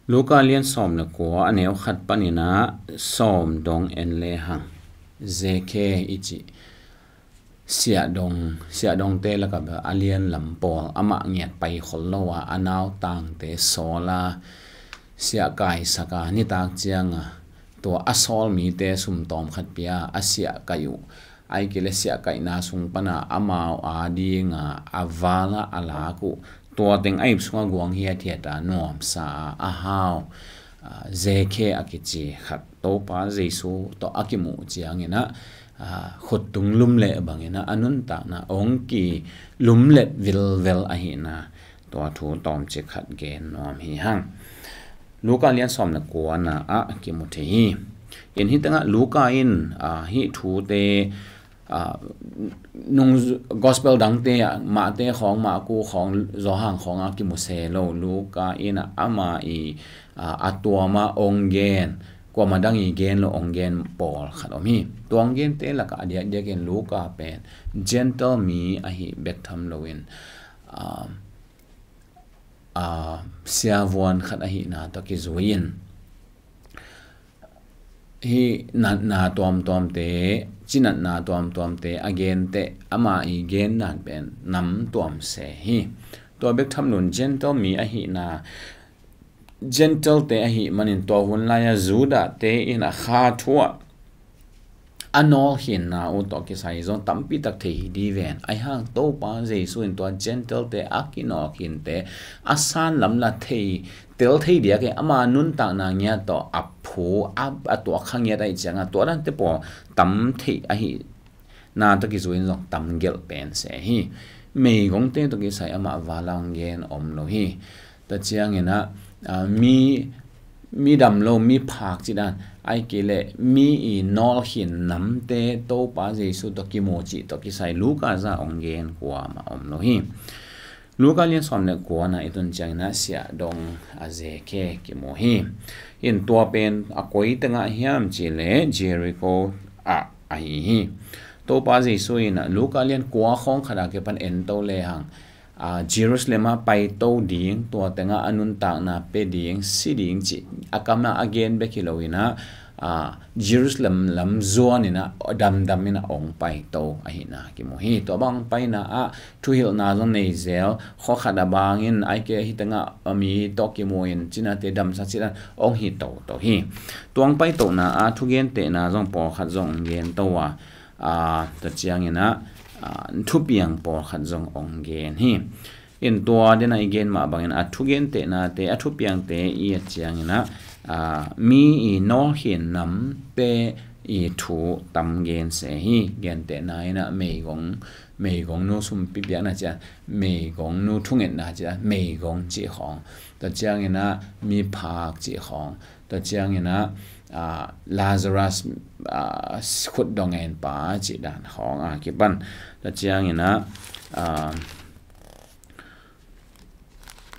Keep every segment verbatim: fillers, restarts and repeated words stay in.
Luka lian sawm le kua a neu khat panin ah sawm dong en le hang. Zeke i cih siahdong, siahdongte lakah bel a lian lam pawl amah ngiat pai khol lo a, a nautangte sawl a, siahkaisak a, nitak ciang a tua a sawl mite sum tawm khat pia a siahkaih uh. Ahih kei leh siahkaihna sung pan a amau a ding a a val a a lak uh, tua teng a ip sung a guang hiathiat a nuamsa a a hau, a, Zeke a kici khat Topa Jesu tawh a kimuh ciangin ah, a, khuttung lumleh bangin ah a nuntakna hong kilumlet vilvel ahihna, tua thu tawmcik khat gen nuam hi hang. Luka lian sawm le kuana ah kimu thei hi. In hih tengah Luka in, a, hih thute, a, nung gospel dangte ah, Mate khawng, Marku khawng, Johan khawng ah kimu se lo. Luka in ah ama i, a, a tuam a hong gen, kuamah dang i gen lo hong gen pawl khat om hi. Tua hong gente lakah a diakdiakin Luka pen Gentile mi ahi bek tham loin, a, a, siavuan khat ahihna tawh kizui in, hih natna tuamtuamte, cinatna tuamtuamte a gen teh ama i gen dan pen nam tuam se hi. Tua bek tham loin Gentile mi ahihna, Gentile te ahih manin tua hun lai-a Judah te in a kha thu ah a nawlkhinna uh tawh kisai zong tampi tak thei hi di ven. Ahi hang Topa Jesu in tua Gentile te a kinawlkhinte a san lam la thei, tel thei diak e, ama nuntakna ngiat tawh a phu, a, a tuak kha ngiat ahih ciangin tua dante pawl tam thei ahihna tawh kizui in zong tam gelh pen se hi. Meigongte tawh kisai amah val a hong gen om lo hi. Tua ciangin ah, a, mi, mi dam lo, mi phak cih dan, ahih kei leh mi i nawlkhin namte Topa Jesu tawh kimu cih tawh kisai Luka zah hong gen kuamah om lo hi. Luka lian sawm le kuana i tun ciangin ah siahdong a Zeke kimu hi. In tua pen a koi tengah hiam cih leh Jericho ah ahi hi. Topa Jesu in ah Luka lian kua khawng khat a kipan en to le hang, a, Jerusalem ah paito ding, tua tengah a nuntakna pia ding, si ding cih a kam ah a gen bek hi loin ah, a, Jerusalem lam zuan in ah damdam in ah hong paito ahihna kimu hi. Tua bang paina ah thuhilhna zong nei zel, khua khat a bangin ahih kei leh hih tengah a mi tawh kimu in cinate damsak cih dan hong hi toto hi. Tua hong paitona ah thugentehna zong pawlkhat zong hong gen to a, a, tua ciangin ah, a, thupiang pawlkhat zong hong gen hi. In tua den a i gen mah bangin a thugentehnate, a thupiangte i et ciangin ah, a, mi i nawlkhin namte i thu tam gen se hi. Gentehna in ah meigong, meigongnu sumpi piakna cih a, meigongnu thungetna cih a, meigong cih khawng. Tua ciangin ah miphak cih khawng. Tua ciangin ah, a, Lazarus, a, khut dong en pa cih dan khawng a kipan. Tua ciangin ah, a,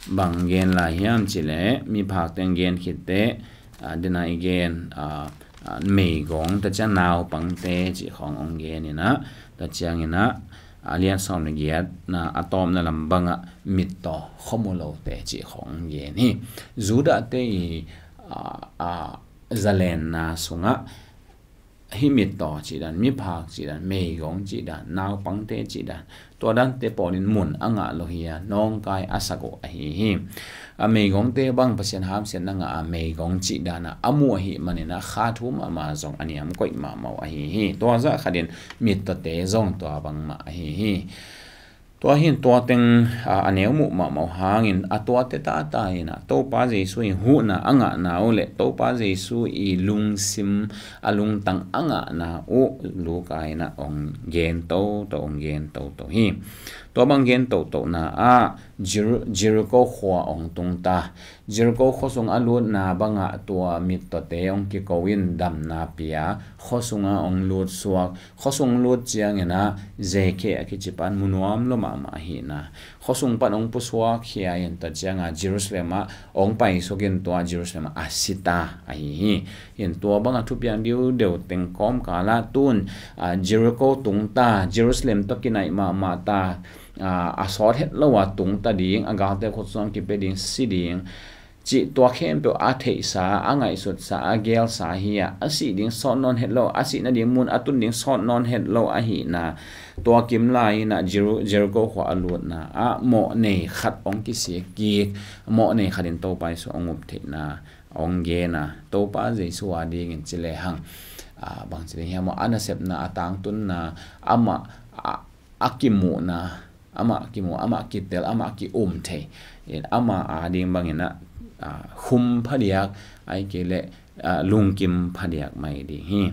bang gen lai hiam cih leh miphakte hong gen khit teh, a, den a i gen, a, a, meigong, tua ciang naupangte cih khawng hong gen in ah, tua ciangin ah, a, lian sawm le giatna a tawpna lam bangah mittaw khuamu lote cih khawng hong gen hi. Judahte i, a, a, zalenna sungah hih mittaw cih dan, miphak cih dan, meigong cih dan, naupangte cih dan, tua dante pawlin mun a ngah lo hi a, nawngkai a sak uh ahi hi. A, meigongte bang Pasian hamsiatna ngah a meigong cih dan a a muh ahih manin ah kha thu mahmah zong a niam koih mahmah uh ahi hi. Tua zah khatin mittawte zong tua bangmah ahi hi. Tua hi in tua teng, a, a neu muh mahmah uh hangin a tuate tata in ah Topa Jesu i huhna a ngahna uh le Topa Jesu i lungsim a lungtang a ngahna uh Luka in ah hong gen toto, hong gen toto hi. Tua bang gen totona ah Jer-, Jericho khua hong tung ta. Jericho khuasung a lutna bangah tua mittawte hong kiko in damna pia, khuasung ah hong lut suak. Khuasung lut ciangin ah Zeke a kici pan mu nuam lua mahmah ahihna. Khuasung pan hong pusuak khia in tua ciangah Jerusalem ah hong paisuk in tua Jerusalem ah a si ta ahi hi. In tua bangah thupiang diudeu teng kawmkal ah tun, a, Jericho tung ta, Jerusalem tawh kinaih mahmah ta, a, a sawt het lo a tung ta ding, a galte khut sung kipia ding, si ding. cih tua khempeuh a theihsa, a ngaihsutsa, a gelsa hi a, a sih ding sawt nawn het lo, a sih nading mun a tun ding sawt nawn het lo ahihna, tua kim lai-in ah Jeru-, Jericho khua a lutna ah mawhnei khat hong kisik kik, mawhnei khat in Topa Jesu hong up theihna hong gen a, Topa Jesu a dingin ci lehang, a, bangci ding hiam maw, a nasepna, a tangtunna, amah, a, a kimuhna, amah kimuh, amah kitel, amah ki-um thei, amah a ding bangin ah, a, khum phadiak, ahih kei leh, a, lungkim phadiak mai ding hi.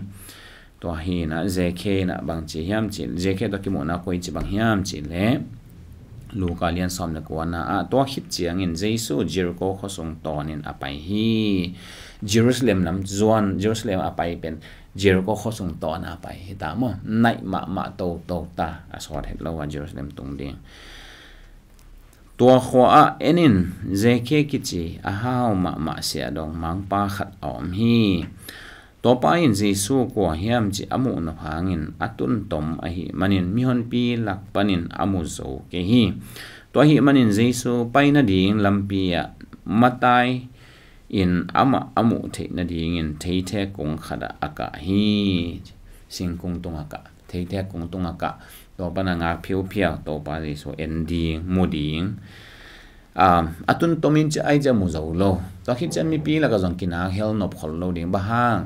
Tua hi-in ah, Zekhe in ah bangci hiam cih, Zekhe tawh kimuhna koici bang hiam cih leh, Luka lian sawm le kuana ah, tua khit ciangin Jesu Jericho khuasung tawnin a pai hi. Jerusalem lam zuan, Jerusalem a pai pen Jericho khuasung tawn a pai hi ta maw. Naih mahmah toto ta, a sawt het lo a Jerusalem tung ding. Tua khua ah en in, Zekhe kici a hau mahmah siahdong mangpa khat a om hi. Tua pa in Jesu kua hiam cih a muh nop hangin a tun tom ahih manin mihonpi lak panin a mu zo kei hi. Tua ahih manin Jesu pai nading lampi ah Matthai in amah a muh theih nadingin theithe kung khatah a kah hi. Singkung tungah kah, theithe kung tungah kah, tua pan a ngak phiuphiau, Topa Jesu en ding, mu ding. A, a tun tomin ci ai ci a mu zo lo. Tua khit ciang mipi lakah zong kinak hel nop khol lo ding. Bang hang?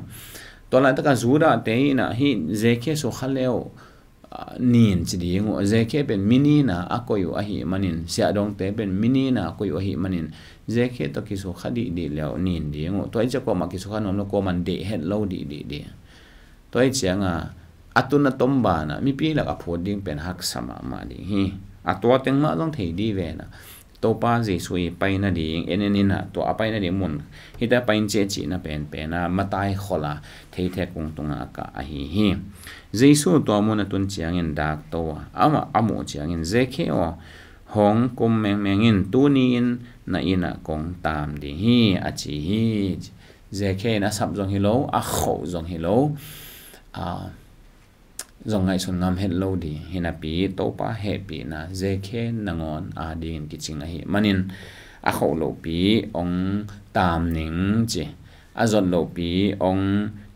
Tua laitakah Judah te in ah hih Zekhe sukha leu, a, nin ci ding uh. Zekhe pen mi nina a koih uh ahih manin, siahdongte pen mi nina a koih uh ahih manin, Zekhe tawh kisukha dihdih leu nin ding uh. Tua hi ciah kuamah kisukha nuam lo, kuamah deih het lo dihdih ding. Tua hi ciangah a tun a tom banah mipi lakah phut ding pen haksa mahmah ding hi. A tua teng mah zong thei dih ven ah, Topa Jesu i pai nading en en in ah, tua a pai nading mun, hihte a pai in ciah cihna penpen ah Matthai khol a theithe kung tungah a kah ahi hi. Jesu tua mun a tun ciangin dak to a, amah a muh ciangin, Zekhe aw, hong kum mengmeng in, tuni in na inn ah kong tam ding hi, a ci hi. Zekhe in a sap zong hi lo, a khoh zong hi lo, a, zong ngaihsun ngam het lo ding hi napi, Topa hehpihna Zekhe nangawn a dingin kicing ahih manin a khoh lopi hong tam ning ci, a zot lopi hong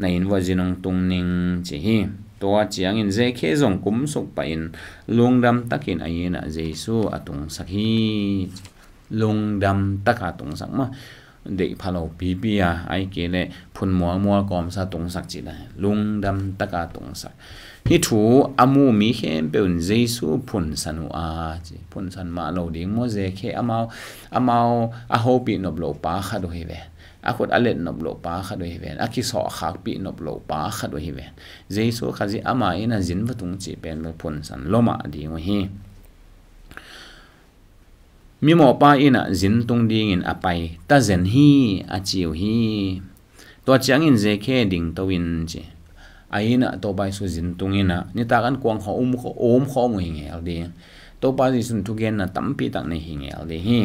na inn vuah zin hong tung ning ci hi. Tua ciangin Zekhe zong kumsuk pahin lungdam takin a inn ah Jesu a tungsak hi. Lungdam taka tungsak mah. Deih pha lo pipi a, ahih kei leh phun mualmual kawmsa tungsak cih lai. Lungdam taka tungsak. Hih thu a mu mi khempeuh in Jesu phunsan uh a ci. Phunsan mah lo ding maw, Zekhe amau, amau a hopih nop lo pa khat uh hi ve. A khut a let nop lo pa khat uh hi ve. A kisawhkhakpih nop lo pa khat uh hi ve. Jesu Khazih ama inn ah zin va tung cih pen bel phunsan lua mah ding uh hi. Mimawhpa inn ah zin tung dingin a pai ta zen hi, a ci uh hi. Tua ciangin Zekhe dingto in ci. A inn ah Topa Jesu zin tung in ah, nitak an kuang khawng um khaw, um khawng uh hi ngel ding. Topa Jesu in thugenna tampi tak nei hi ngel ding hi.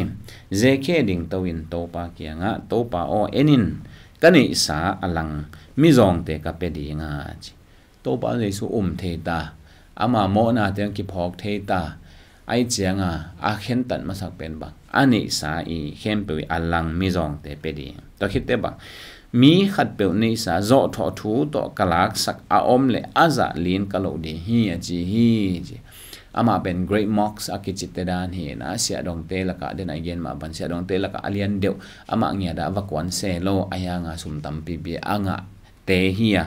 Zekhe dingto in Topa kiangah, Topa aw, en in, ka neihsa a lang mizawngte ka pia ding a ci. Topa Jesu um thei ta, ama mawhna teng kiphawk thei ta, ahih cianga a khentat masak pen bang, a neihsa i khempeuh i a lang mizawngte pia ding. Tua khitte bang, mi khatpeuh neihsa zawhthawh thu tawh ka laksak a om le a zah lin ka loh ding hi, a ci hi, ci. Amah pen Great Mox a kicitte dan hi na, siahdongte lakah, den a i gen mah bang, siahdongte lakah a lian deuh, amah ngiat a va kuan se lo, a hianga sum tampipi a ngah te hi a,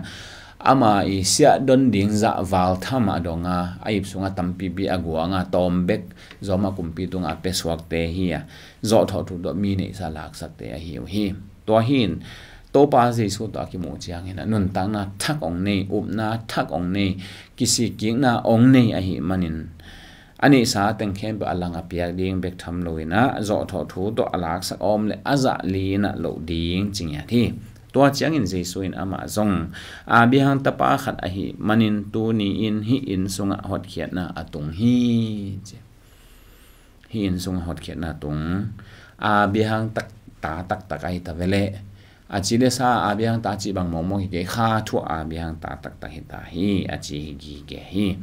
ama i siahdon ding zah val tham a dong a, a ip sungah tampipi a guang a, tawm bek zawmah kumpi tungah a pia suakte hi a, zawhthawh thu tawh mi neihsa laksakte ahi uh hi. Tua hi in Topa Jesu tawh a kimuh ciangin a nuntakna thak hong nei, upna thak hong nei, kisikkikna hong nei ahih manin, a neihsa teng khempeuh a lang a piak ding bek tham loin a, zawhthawh thu tawh a laksak a om le a zah lin a loh ding ci ngiat hi. Tua ciangin Jesu in amah zong Abraham tapa khat ahih manin tuni in hih inn sungah hotkhiatna a tung hi, ci. Hih inn sungah hotkhiatna a tung. Abraham tak, ta taktak ahi ta ve leh. A ci le sa Abraham ta cih bang mawkmawk hi kei, kha thuah Abraham ta taktak hi ta hi, a ci hi gige hi.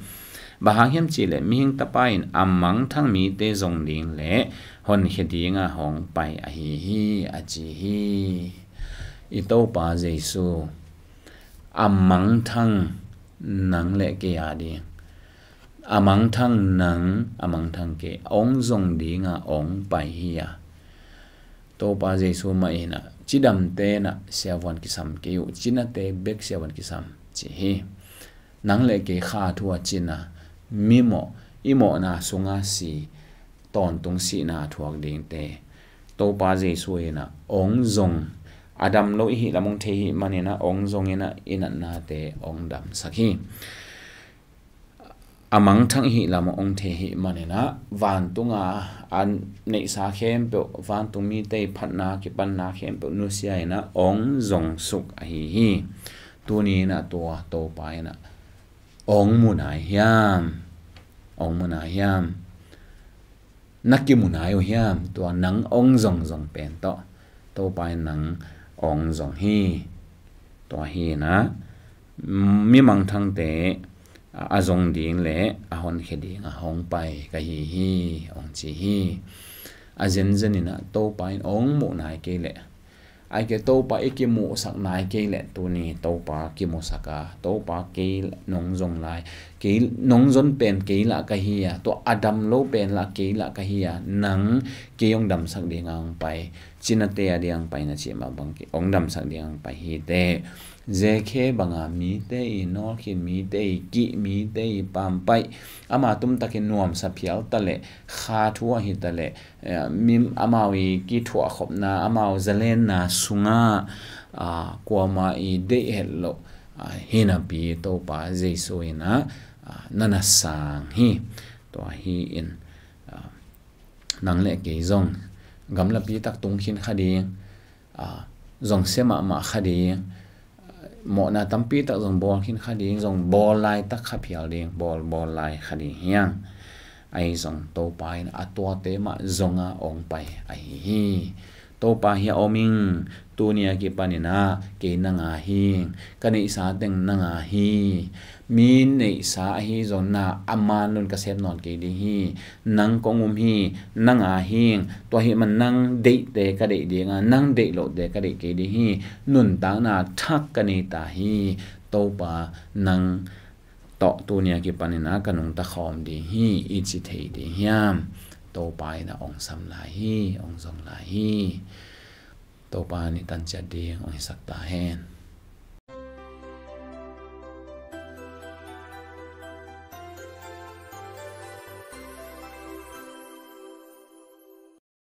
Bang hang hiam cihleh mihing tapa in a mangthang mite zong ding le honkhia dinga hong pai ahi hi, a ci hi. I Topa Jesu a mangthang nang le kei a ding, a mangthang nang, a mangthang kei ong zong dinga ong pai hi a. Topa Jesu mah inah cidamte inah siavuan kisam kei uh, cinate bek siavuan kisam ci hi. Nang le kei kha thu a cina, mimawh, i mawhna sunga si, tawntung sihna a thuak dingte Topa Jesu inah ong zong, a dam lo i hih lam ong thei hih maninah ong zong inah i natnate ong damsak hi. A mangthang i hih lam ong thei hih maninah vantunga a neihsa khempeuh, vantung mite i phatna kipanna khempeuh nusia inah ong zong suk ahi hi. Tuni inah tua Topa inah ong mu nai hiam? Ong mu nai hiam? Na kimu nai uh hiam? Tua nang ong zongzong pen tawh Topa in nang ong zong hi. Tua hi inah mi mangthangte a zong ding le a honkhia dinga hong pai ka hi hi, ong ci hi. A zenzen inah Topa in ong mu nai kei leh, ai kei Topa i kimuhsak nai kei leh tuni Topa kimuhsak a, Topa kei nong zong lai, kei nong zon pen kei lah ka hi a, tua a dam lo pen lah kei lah ka hi a, nang kei ong damsak dinga ong pai, cinate a ding ong pai na cih mah bang kei ong damsak dinga ong pai hi teh. Zekhe banga mite i nawlkhin, mite i kih, mite i pampaih, ama tumtakin nuamsa phial taleh, kha thu ahi taleh, eh, mi, amau i kithuahkhopna, amau zalenna sunga, ah, kuama i deih het loh, ah, hinapi Topa Jesu inah, ah, na na sang hi. Tua hi in, ah, nang le kei zong gamlapi tak tung khin kha ding, ah, zong sia mahmah kha ding, mawhna tampi tak zong bawl khin kha ding, zong bawl lai tak kha phial ding, bawl, bawl lai kha ding hiang. Ahi zong Topa in a tuate mah zonga ong pai ahi hi. Topa hi a om ing, tuni a kipan inah kei nang a hing, ka neihsa teng nang a hi. Mi neihsa ahi zong na a man lun ka sep nawn kei ding hi. Nang kong um hi, nang a hing, tua hi man nang deihte ka deih dinga, nang deih lohte ka deih kei ding hi. Nuntakna thak ka nei ta hi. Topa nang tawh tuni a kipan inah ka nungta khawm ding hi, i ci thei ding hiam? Topa inah ong sam lai hi, ong zong lai hi. Topa nih tanciat ding ong hisak ta hen.